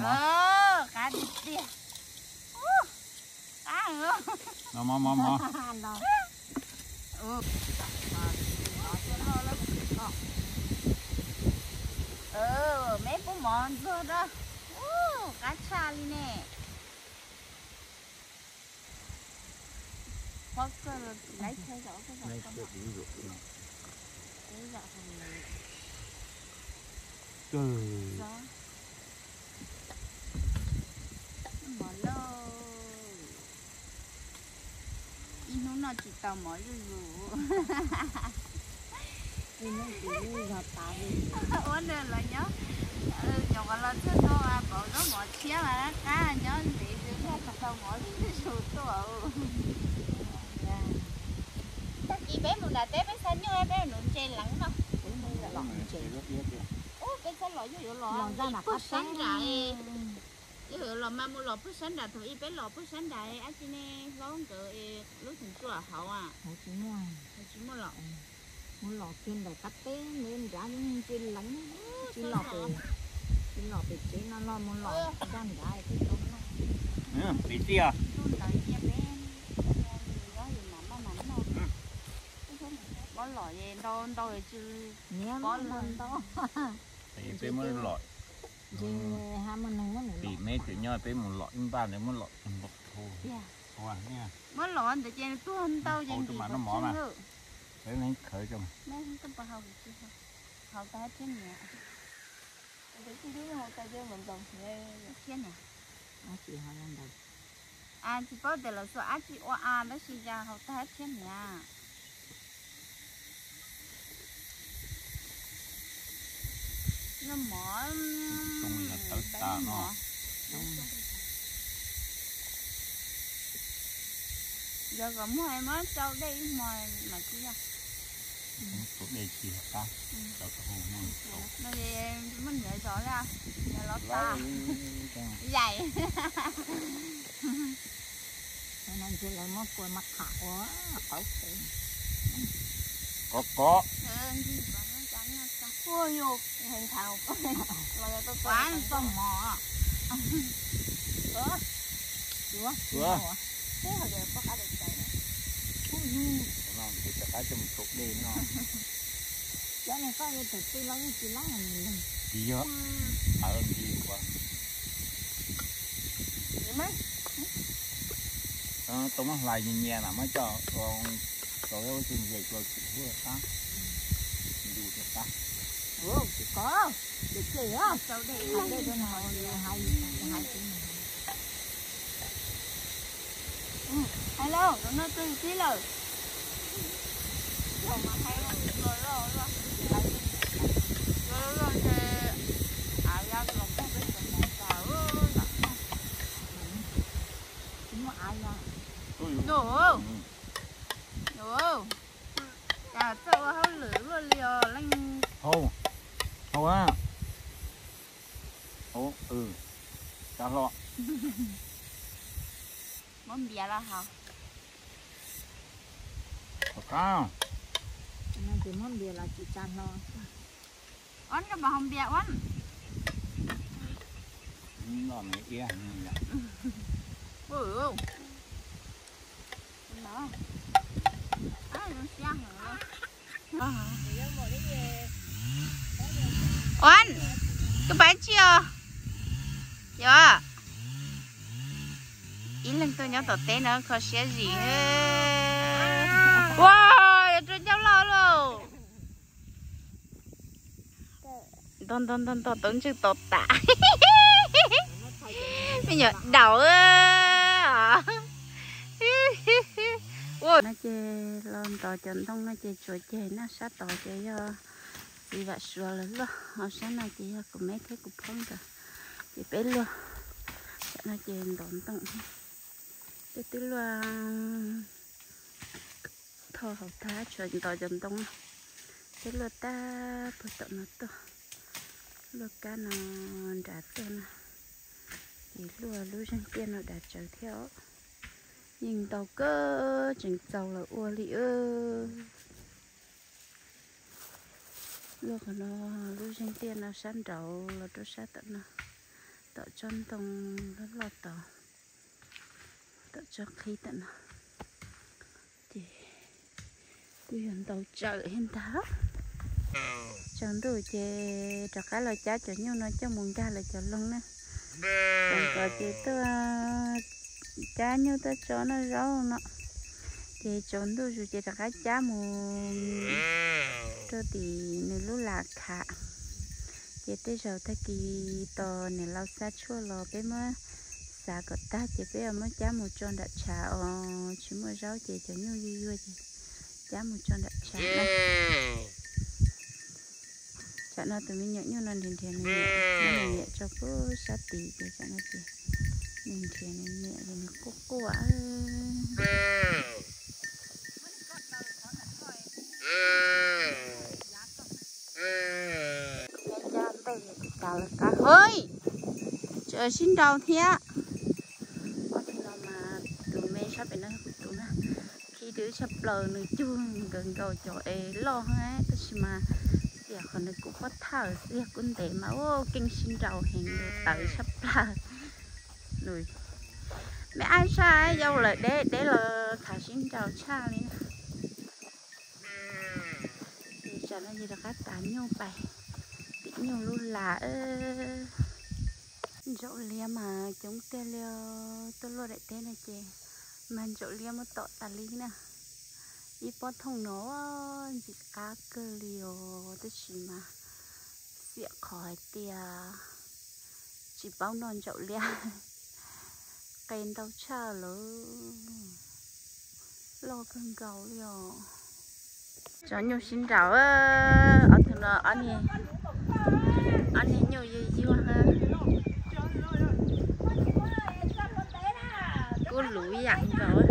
mov. Qab tiag tiag. Qab. Mov mov mov. Meb pub mov ntxuag rau. Qab tshaj li ne. Qhov kawg los tsis laib chaw zom, kawg zom, kawg zom. Mov lauj. Ib hnub noj tsis tau mov zuj zus. Ua nws los nyob, nyuam qhuav los txog no pauv zaub mov tshiab mas qab nyob ntev noj tsis tau mov zuj zus tuaj. Tag kis peb mus nram teb peb xa nyuj peb mus ntse leev no. Ub, peb txhob los yog yuav los puag sab nram, yog yuav los mas mus los puag sab nram, thaum ub peb los puag sab nram dab tsi ne, hlob nkawd lub tseem tsuam hauv a. Tsis muaj los. Mus los kiag ntawm qab teb ntawd nrad ntse leev, tsis los pem, tsis los pem tsev no los mus los nrad nrad peb tau noj. Pem tiag. Ntuj ntawd cia peb nyob yus mam maj mam noj. Pob los ntau ntau tsis niam pob los ntau. Peb muab los. Ntshe ha muaj neeg muab nws tim los. Meb tseem nyob peb mus los ib npaj ntawd muab los npau tho. Muab los ntawd ces tuag ntau ces ntim mas noj mov mas. Peb leej khawv coj mas. Haus tag thiab niam. Thiab niam. Tsis paub tias lawv xuas dab tsi ua a tab sis cas haus tag thiab niam. Noj mov, tawv tas no. Yog kom muag muab tsau dej ib hmo mas tsis yog. Tsau dej tsis qab, tsau hu muaj. No muaj nyiam zov li, nyiam los tas. Yaim. Ntshe lawv muab kua mas tham ua qauv qauv. Qov qov. Tau mov. Teb hais tias poj qab daim cawv. Rov qab coj mus saum dej no. Cov no koj yuav thaum twg los yeej tsis lab nws leeg. Tsis yog. Aws, nti ua. Tau muab hlais nyias nyias na muab coj rau lub txij nce rau tsis huaj qab. Ntu rau qab. Tsis kov, ces ces hais dej rau nws hais, hais hais. Hais lauj, no twg tib lawm. Yog mas hais los loj loj, loj loj ntshe av ya los pog peb cov mov tas lawm. Tsis muaj av ya. Yus, yus, cas txawj ua hauj lwm luaj li os leej. Hau, hau a. Hau, tsa hlo. Muab npias los haus. Hau qab. Ces muab npias los tsis tsa hlo. Uab, koj puas haus npias Uab? Uab, koj pab tsi os? Yog ib leeg tuaj nyob tom teb no kho siab zim. Ua, yuav rau ncauj loj lauj. Nto nto nto nto tau ntswg tau tas. Me nyuam daus. No ces los ntov cov ntoo no ces tsuav ceg na, sab tod ces yog txiv Vam Suav lawv luaj, ho sab no ces yog kuv me thiab kuv phob nkawd, ces peb luaj. Tam no ces ntov ntoo, peb twb luaj tho hauv tag, tsuas ntov cov ntoo no, peb luaj tag puag tom no tuaj, luaj kab no nrad tuaj na, ces luaj lub zeeg tiaj no dav tsawv thiab os. Yeej ntau kawg tseem txaus lawm ua li. Luaj qhov no, lub zeeg tiaj no sab nraud los rau sab tom no, tom tsob ntoo loj loj tod, tom tsob qhib tom no, ces kuj yog ntau tsawv thiab ntag. Tsaus ntuj ces rov qab los cab cov nyuj no coj mus nkag lawv cov loog na. Thaum ko ces tuaj cab nyuj tuaj tso noj zaub no, ces tsaus ntuj zus ces rov qab cab mus rau tim nws lub las khav. Ces tej zaum tag kis tos niam laus xa tshuaj los peb muab xav kom tag ces peb yuav muab cab mus tso nram tshav os. Tsis muaj zaub ces cov nyuj yuag yuag ces cab mus tso nram tshav na. Tsam no tus me nyuam nyuj no nrhiav nrhiav nws niam, nws niam tso pub sab tid ces tsam no ces nws nrhiav nws niam ces nws quaj quaj. Hwj, tseem sib nraus thiab. Ob tug no mas tus me sab pem no yog kuv tus na. Khi twb tshaj plaws, nws cug nkaus nkaus cov es loj heev tab sis mas tiam qhov nws kuj pob thawj xwb, yog kuj ntev mas ua keej sib nraus heev, tawv tshaj plaws. Me ab sab yau lawm deb deb los khav sib nraus tshaj li. Ces tsam no ces rov qab tav nyuj pais tim nyuj lub las. Ntsaum liab mas coob tiag li, tuaj luaj daim teb no ces mag ntsaum liab muab tom tas li na. Ib pob thooj no ntxim qab kawg li os, tab sis mas xiam qhov hais tias tsis paub noj ntsaum liab, qe ntau tshaj lawm, loj kawg nkaus li os. Cov nyuj sib nraus, ob tug no, ob niag nyuj yuag yuag. Kuj luv yam nkaus.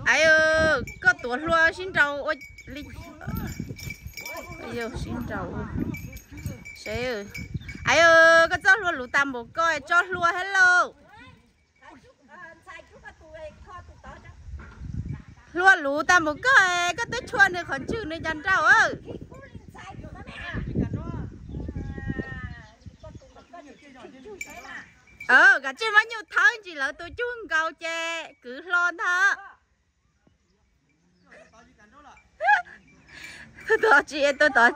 Aw, koj tuav hlua sib nraus ua li. Sib nraus. Seb, Ai, koj txhob hlua luv tas npaum koj tso hlua thiab lauj. Hlua luv tas npaum koj, koj twb tshua nws qhov ntswg nws cas nrauj. Kav tsij muab nyuj thawb ntsis lawv tus cug nkaus ces kwv hlo ntag. Tuaj tod tsis, tuaj tod.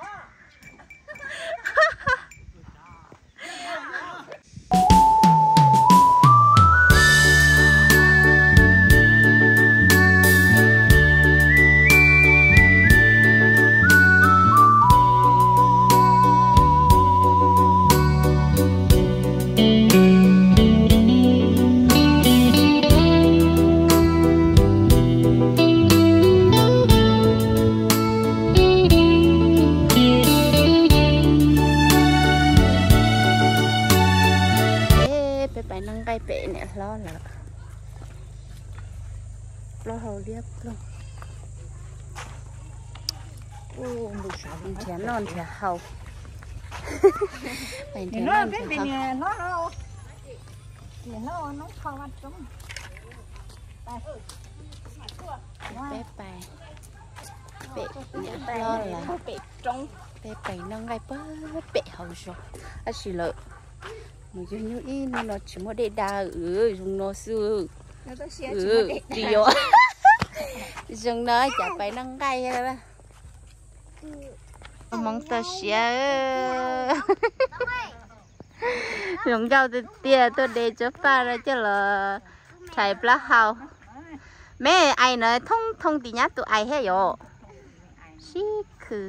Peb pais noj nqaij pem niam hlob lawm. Plaub hau liab ploog. Nrhiav noj nrhiav haus. Pais nrhiav noj nrhiav haus. Peb pais pem niam hlob lawm. Peb pais noj nqaij pem hauv zos, tab sis lawm mus yug nyuj ib hnub no tsis muaj dej da, zoo no xwb. Tsis yuav, zoo no cas pais noj nqaij thiab. Hmoov txaus siav. Zoo nkauj tiag tiag, tuaj de tsab paj no coj los rhais plaub hau. Me ais no thoob thoob tim nyab tus ais thiab yom. Sib khw.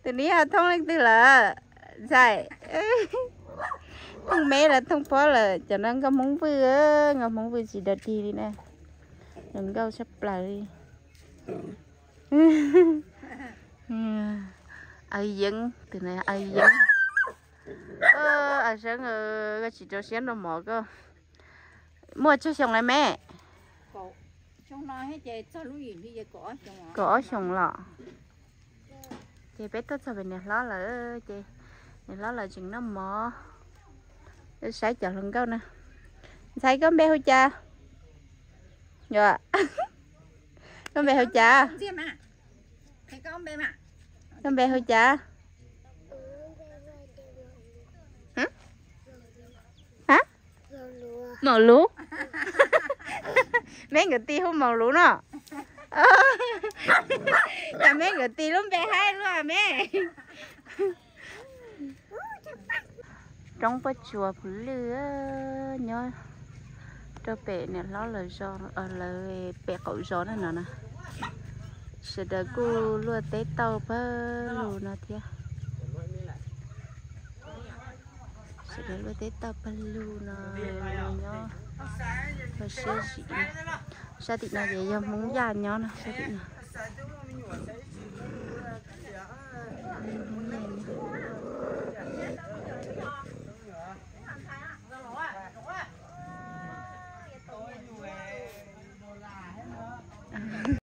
Tus neb thoob leej twg lawm? Ntxhais, thoob me lawm thoob pob lawm, cov no nkauj Hmoob Vwj, nkauj Hmoob Vwj tsis dog dig li na. Zoo nkauj tshaj plaws li. Aw Yeeb, tus no Aw Yeeb. Aw Seeb, koj tsis rau siab noj mov koj. Muaj tsawg xyoo lawm me? Kaum ob xyoos los. Ces peb tuaj txog pem niam hlob lawm, ces niam hlob lawv tseem noj mov. Saib cov hluas nkauj na. Ntxhais, koj npe hu cas? Yog, koj npe hu cas? Koj npe hu cas? Hab? Maum Lub. Me nkawd tij hu Maum Lub no. Cas me nkawd tij lub npe haib luaj me. Roob pob tsuas puv lwj nyob rau pem niam hlob lawv zos, lawv pem qaum zos na no na. Sawv daws kuj luaj teb tauj pawg lug no thiab. Sawv daws luaj teb tauj pawg lug no nyob ua siab zim. Sab tim no ces yog Hmoob Yaj nyob no, sab tim no.